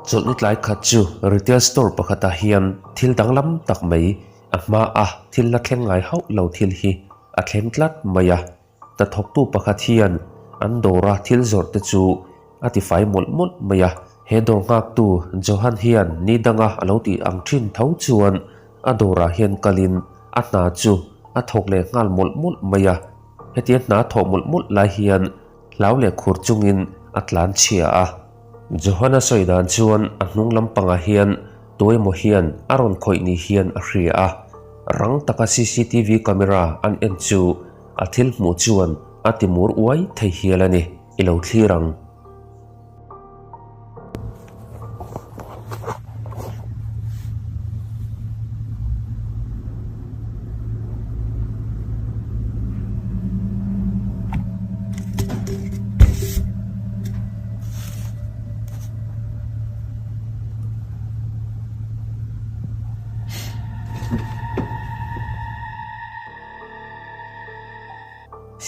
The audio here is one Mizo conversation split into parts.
Chawlhni tlai khat chu retail store pakhatah hian thil danglam tak mai a hma a thil la thleng ngai hauh lo thil hi a thleng tlat mai a. Hnathawktu pakhat hian an dawra thil zawrh te chu a tifai mawlh mawlh mai a. He dawr nghaktu Johan hian ni danga a lo tih ang thin tho chuan a dawrah hian kalin a hna chu a thawk leh nghal mawlh mawlh mai a. Hetia hna thawh mawlh mawlh lai hian hlau leh khur chungin a tlan chhia a. Johan-a sawi dan chuan a hnung lampangah hian tuemaw hian a rawn khawih ni hian a hria a. Rang taka cctv camera an en chu a thil hmuh chuan a ti mur uai thei hial a ni. I lo thlir ang.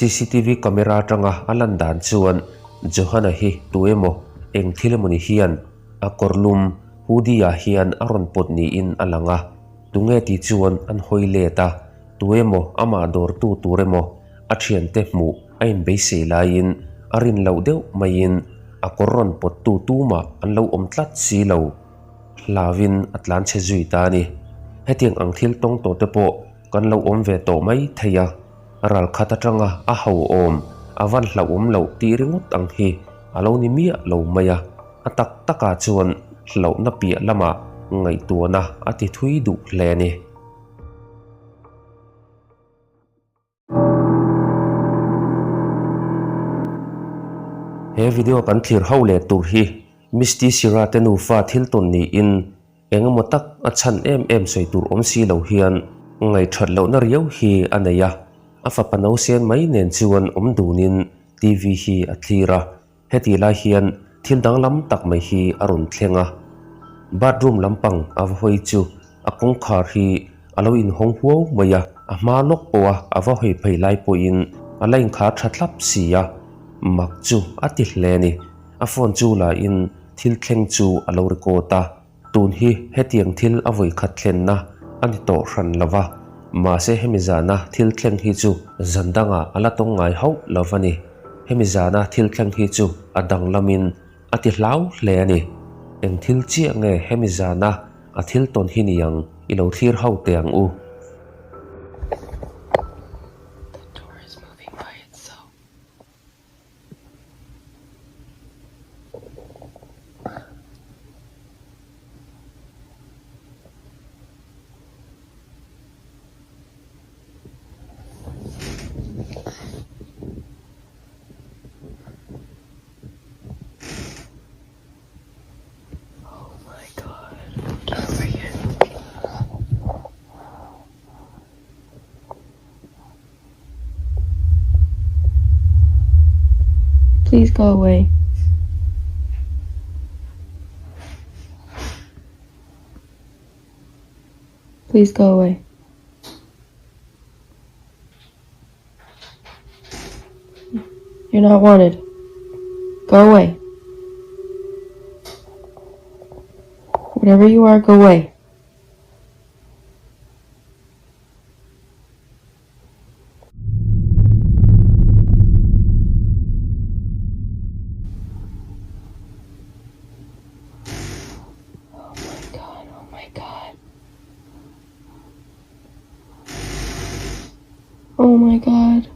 Cctv camera atanga a lan dan chuan Johana hi tu emaw eng thil emawni hian a kawrlum hoodie ah hian a rawn pawt niin a lang a, tunge tih chuan an hawi let a, tu emaw amah dawrtu tur emaw a thiante hmuh a inbeisei laiin a rin loh deuh maiin a kawr rawn pawttu tumah an lo awm tlat si lo. Hlauin a tlan chhe zui ta a ni. Hetiang ang thil tawng tawh te pawh kan lo awm ve tawh mai thei a, ral khat atanga a ho awm a van hlauhawm loh tih ringawt ang hi a lo ni miah lo mai a, a tak takah chuan hlauhna piah lamah ngaihtuahna a ti thui duh hle a ni. He video kan thlir ho leh tur hi Misty Sira te nufa thil tawn niin eng emaw tak a chhan em em sawi tur awm si lo hian ngaihthat lohna riau hi a nei a, a fapa no sen mai nen chuan awm dunin TV hi a thlir a. Heti lai hian thil danglam tak mai hi a rawn thleng a, bathroom lampang a va hawi chu a kawngkhar hi a lo inhawng huau mai a, a hma lawk pawha a va hawi phei lai pawhin a la inkhar tha thlap si a, mak chu a ti hle a ni. A phone chu la in thil thleng chu a lo record a, tun hi hetiang thil a vawi khat thlenna a ni tawh hran lo va, mahse hemi zana thil thleng hi chu zan dangah a la tawng ngai hauh lo va ni. Hemi zana thil thleng hi chu a danglamin a ti hlau hle a ni. Eng thil chiah nge hemi zana a thil tawn hi ni ang i lo thlir ho teh ang u. The door is moving by itself. Oh my god. Get over here. Please go away. Please go away. You're not wanted. Go away. Whatever you are, go away. Oh my god, oh my god. Oh my god.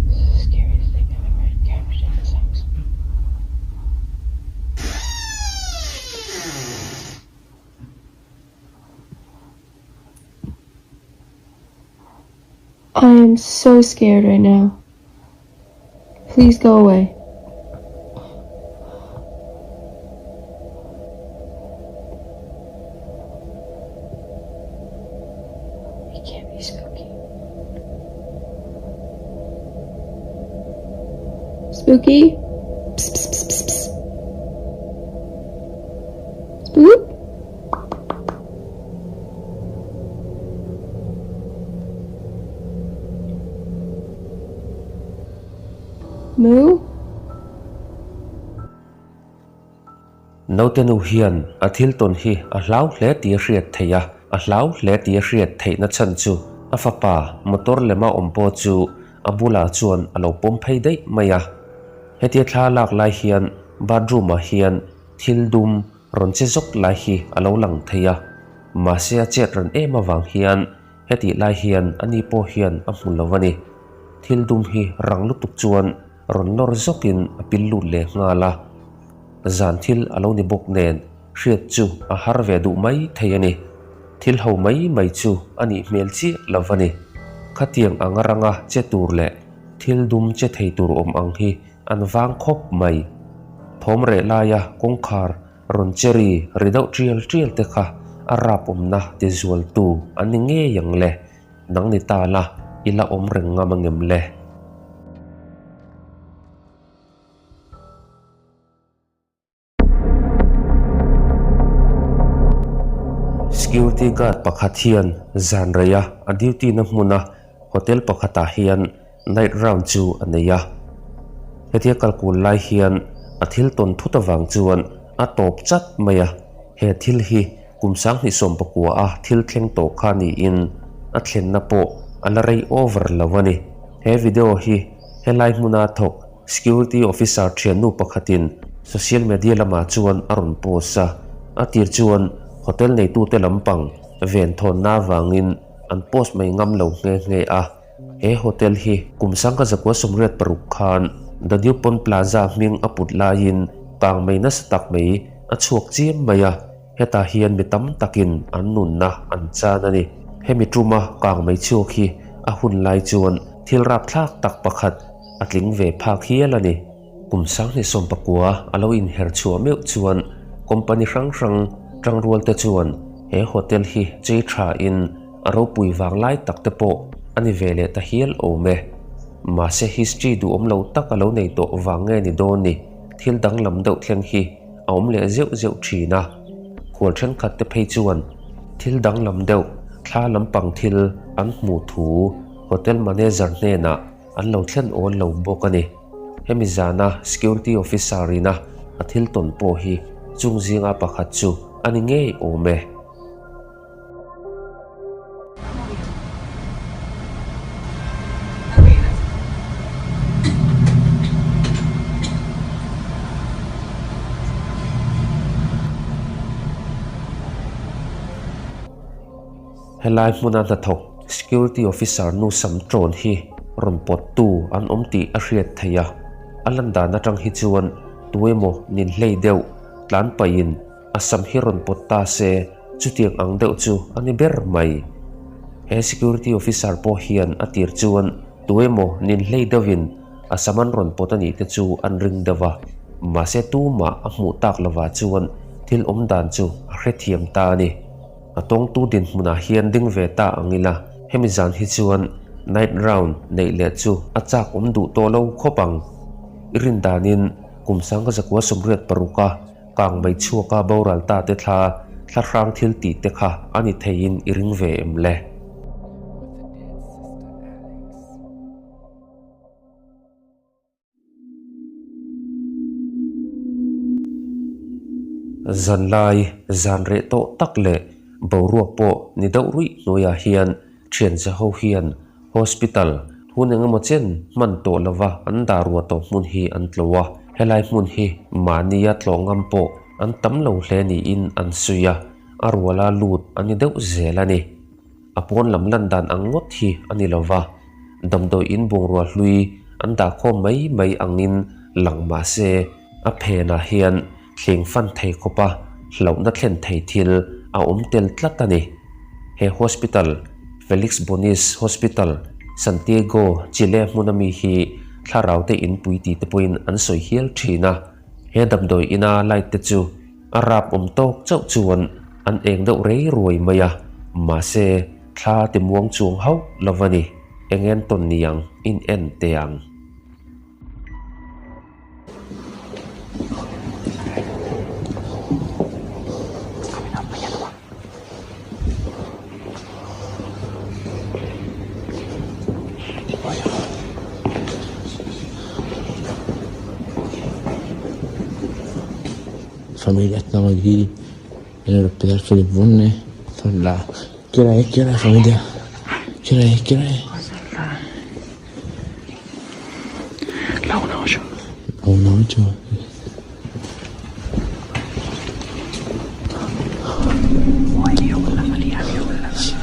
This is the scariest thing I've ever encountered in this house. I am so scared right now. Please go away. It can't be spooky. Spooky? Psst, psst, psst, psst, psst. Spook? Moo? Naute nu hian a thil tawn hi a hlau hle tih a hriat theih a, a hlau hle tih a hriat theihna chhan chu a fapa motor lema awm pawh chu a bulah chuan a lo pawm phei daih mai a. Hetia thla lak lai hian bathroom ah hian thil dum rawn che zawk lai hi a lo lang thei a, mahse a chet ran em avang hian hetih lai hian ani pawh hian a hmu lo a ni. Thil dum hi rang lutuk chuan rawn lawr zawkin a pil lut leh nghal a, zan thil a lo ni bawk nen hriat chu a har ve duh mai thei a ni. Thil ho mai mai chu a nih hmel chiah lo a ni. Khatiang anga ranga che tur leh thil dum che thei tur awm ang hi an vang khawp mai. Thawm reh laia kawngkhar rawn che ri ri deuh tial tial te kha a rap awmna ti zualtu an ni ngei ang le. Nang ni ta la, i la awm reng ngam angem le? Security guard pakhat hian zan reia a duty na hmuna hotel pakhatah hian night round chu a nei a. Hetia kalkul lai hian a thil tawn thut avang chuan a tawp chat mai a, he thil hi kum 2019 a thil thleng tawh kha niin a thlenna pawh a la rei over lo a ni. He video hi helai hmuna thawk Security officer thiannu pakhatin social media lamah chuan a rawn post a, a tir chuan hotel neitute lampang venthawnna avangin an post mai ngam lo nghe nghe a. He hotel hi kum 1986 khan The New Pond Plaza hming a put laiin kang mai nasa tak mai a chhuak chiam mai a. Hetah hian mi tam takin an nunna an chan a ni. Hemi tuma kang mai chhuak hi a hun lai chuan thil rapthlak tak pakhat a tling ve phak hial a ni. Kum 2019 a lo inher chhuah meuh chuan company hrang hrang tangrual te chuan he hotel hi chei tha in a ropui vang lai tak te pawh a ni ve leh ta hial awm e. Mahse history duhawm lo tak a lo nei tawh vang nge ni dawn ni, thil danglam deuh thleng hi a awm leh zeuh zeuh thin a, khual thenkhat te phei chuan thil danglam deuh thla lampang thil an hmuh thu hotel manager hnenah an lo thlen awn lo bawk a ni. Hemi zana security officer ina a thil tawn pawh hi chung zinga pakhat chu a ni ngei awm e. Helai hmuna hnathawk Security Officer nu sam ṭawn hi rawn pawttu an awm tih a hriat theih a, a lan dan aṭang hi chuan tuemaw ninhlei deuh tlan pahin A sam hi rawn pawt ta se, chutiang ang deuh chu a ni ber mai. He security officer pawh hian a tir chuan tuemaw ninhlei deuhin a sam an rawn pawt a nih te chu an ring deuh a, mahse tumah a hmuh tak lovah chuan thil awm dan chu a hrethiam ta a ni. A tawngtu dinhmunah hian ding ve ta ang ila, hemi zan hi chuan night round neih leh chu a chak awm duh tawh lo khawp ang. I rin danin kum 1986 a Kang mai chhuaka boral ta te thla thla hrang thil tih te kha a ni theiin i ring ve em le? Zanlai zan reh tawh tak leh boruak pawh ni deuh ruih hnuaiah hian Thian che ho hian hospital hun eng emaw chen hman tawh lova an dah ruah tawh hmun hi an tlo a, helai hmun hi mahnia tlawh ngam pawh an tam lo hle niin an sawi a, a ruala lut a ni deuh zel a ni. A pawn lam lan dan ang ngawt hi a ni lova, damdawi in bungrua hlui an dah khawm mai mai angin lang mah se a phenah hian Thleng fan thei khawpa hlauhna thlen thei thil a awm tel tlat a ni. He hospital, Felix Bonis Hospital, Santiago, Chile hmuna mi hi thlarau te inpui ti te pawhin an sawi hial thin a. He damdawi ina light te chu a rap awm tawk chauh chuan an eng deuh rei ruai mai a, mahse thla ti muang chuang hauh lo va ni. Eng en tawn niang in en teh ang. Familia, estamos aquí en el Hospital Felipe Bulnes. Son las... ¿Qué hora es? ¿Qué hora es, familia? ¿Qué hora es? ¿Qué hora es? La 1.8. La 1.8. Oye, la salida, la salida.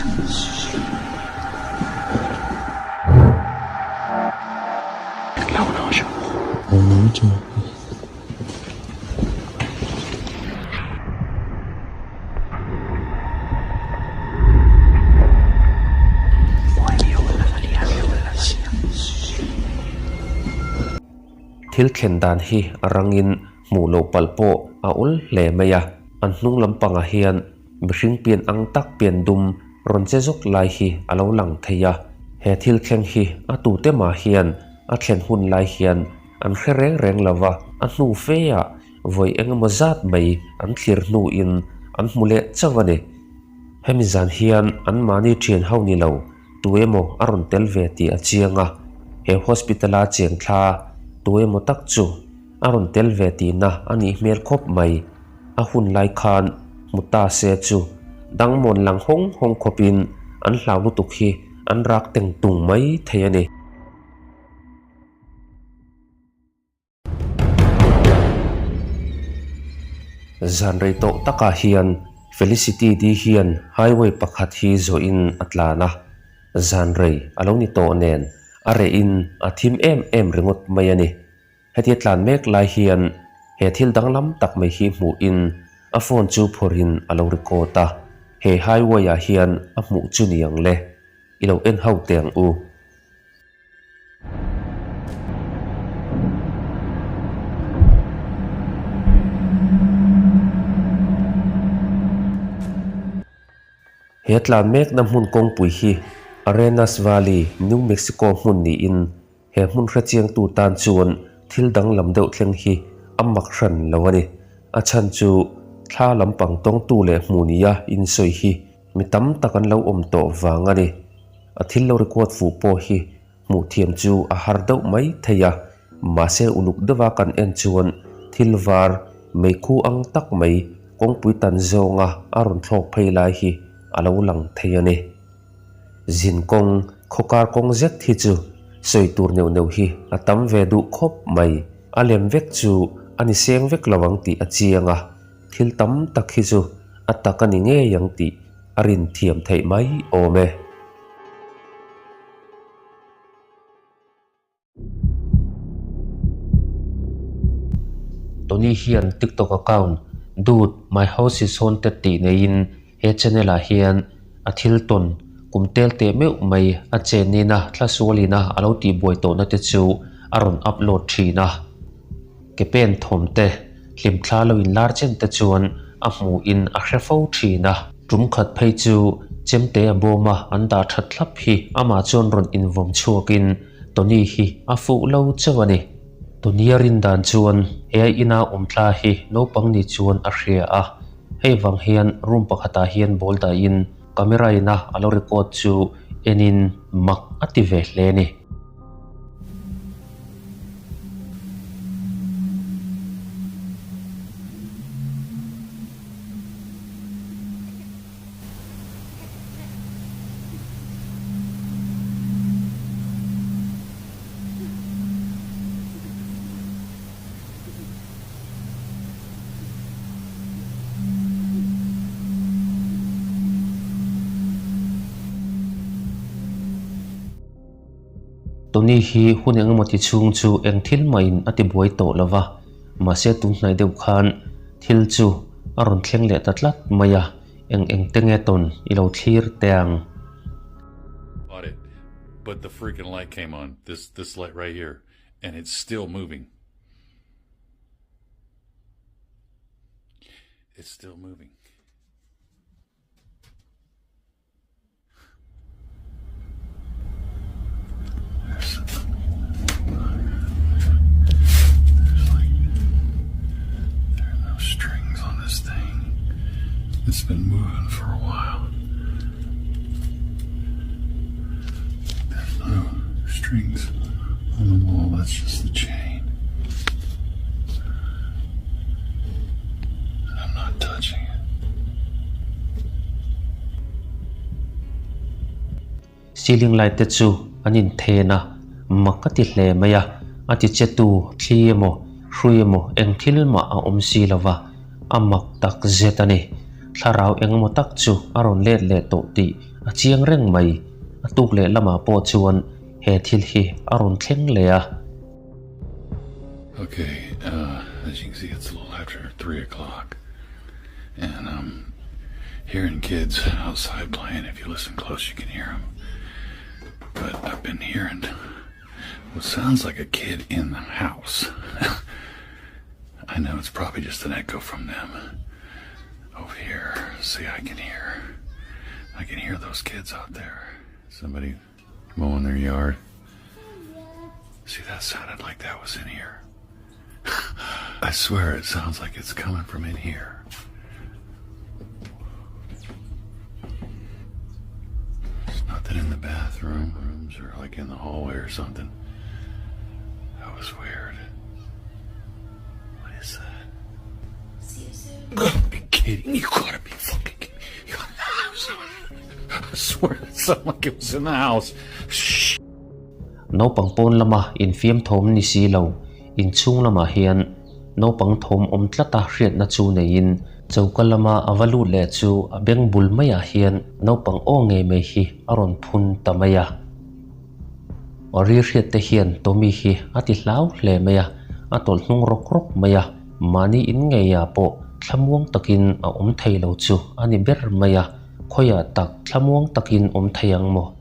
La 1.8. La 1.8. Thil thlen dan hi a rangin hmuh loh palh pawh a awl hle mai a, an hnung lampangah hian mihring pian ang tak pian dum rawn che zawk lai hi a lo lang thei a. He thil thleng hi a tute mah hian a thlen hun lai hian an hre reng reng lo va, a hnu feah vawi eng emaw zat mai an thlir hnuin an hmu leh chauh a ni. Hemi zan hian anmahni thian ho ni lo Tu emaw a rawn tel ve tih a chiang a, he hospital-a cheng thla tu emaw tak chu a rawn tel ve tihna a nih hmel khawp mai. A hun lai khan hmu ta se chu dangmawn lang hawng hawng khawpin an hlau lutuk hi an rak teng tung mai thei a ni. Zan rei tawh takah hian Felicity Dee hian highway pakhat hi zawhin a tlan a, zan rei a lo ni tawh nen a rehin a thim em em ringawt mai a ni. Hetia tlan mek lai hian he thil danglam tak mai hi hmuhin a phone chu phawrhin a lo record a, he highway ah hian a hmuh chu ni ang le, i lo en ho teh ang u. He tlan mekna hmun kawngpui hi Arenas Valley, New Mexico hmun niin he hmun hrechiangtu tan chuan thil danglam deuh thleng hi a mak hran lo a ni. A chhan chu thla lampang tawngtu leh hmu nia insawi hi mi tam tak an lo awm tawh vang a ni. A thil lo record fuh pawh hi hmuh thiam chu a har deuh mai thei a, mahse uluk deuha kan en chuan thil var meikhu ang tak mai kawngpui tan zawnga a rawn thlawk phei lai hi a lo lang thei a ni. Zin kawng khawkar kawng zet hi chu sawi tur neuh neuh hi a tam ve duh khawp mai. A lem vek chu a ni seng vek lo ang tih a chiang a, thil tam tak hi chu a tak a ni ngei ang tih a rin thiam theih mai awm e. Tony hian TikTok account Dude, my house is haunted tih neiin he channel ah hian a thil tawn kum tel teh meuh mai a chenina thlasualina a lo tihbuai tawhna te chu a rawn upload thin a. Ke pen thawm te, hlimthla lo inlar chen te chuan a hmuhin a hre fo thin a. Tum khat phei chu chemte a bawm a, an dah that thlap hi amah chuan rawn invawm chhuakin Tony hi a fuh lo chauh a ni. Tony a rin dan chuan he a ina awm thla hi naupang ni chuan a hria a, hei vang hian room pakhatah hian ball dahin camera ina a lo record chu enin mak a ti ve hle a ni. Tony hi hun eng emaw ti chhung chu eng thil mahin a ti buai tawh lo va, mahse tun hnai deuh khan thil chu a rawn thleng leh ta tlat mai a, eng eng te nge tawn i lo thlir teh ang. But the freaking light came on, this this light right here, and it's still moving. It's still moving. There's, there's like, there are no strings on this thing. It's been moving for a while. There's no strings on the wall, that's just the chain. Ceiling light te chu an inthen a, mak a ti hle mai a, a ti che tu thli emaw hrui emaw eng thil mah a awm si lo va, a mak tak zet a ni. Thlarau engemaw tak chu a rawn let leh tawh tih a chiang reng mai. A tuk leh lamah pawh chuan he thil hi a rawn thleng leh a. Okay, uh, as you can see, it's a little after 3 o'clock. And I'm hearing kids outside playing. If you listen close, you can hear them. But I've been hearing what sounds like a kid in the house. I know it's probably just an echo from them over here. See, I can hear. I can hear those kids out there. Somebody mowing their yard. See, that sounded like that was in here. I swear it sounds like it's coming from in here. There's nothing in the bathroom. Rooms or like in the hallway or something. That was weird. What is that? See you soon. You gotta be kidding. You gotta be fucking kidding. You gotta, I swear that sounded like it was in the house. Shh. Naupang pawn lama infiam thawm ni si lo, inchhung lamah hian naupang thawm awm tlata hriatna chu neiin choka lama a va lut leh chu a beng bul maiah hian naupang aw ngei mai hi a rawn phun ta mai a. Ri hriat te hian Tommy hi a ti hlau hle mai a, a tawlh hnung rawk rawk mai a, mahni in ngeiah pawh thlamuang takin a awm thei lo chu a ni ber mai a, khawiah tak thlamuang takin awm thei ang maw?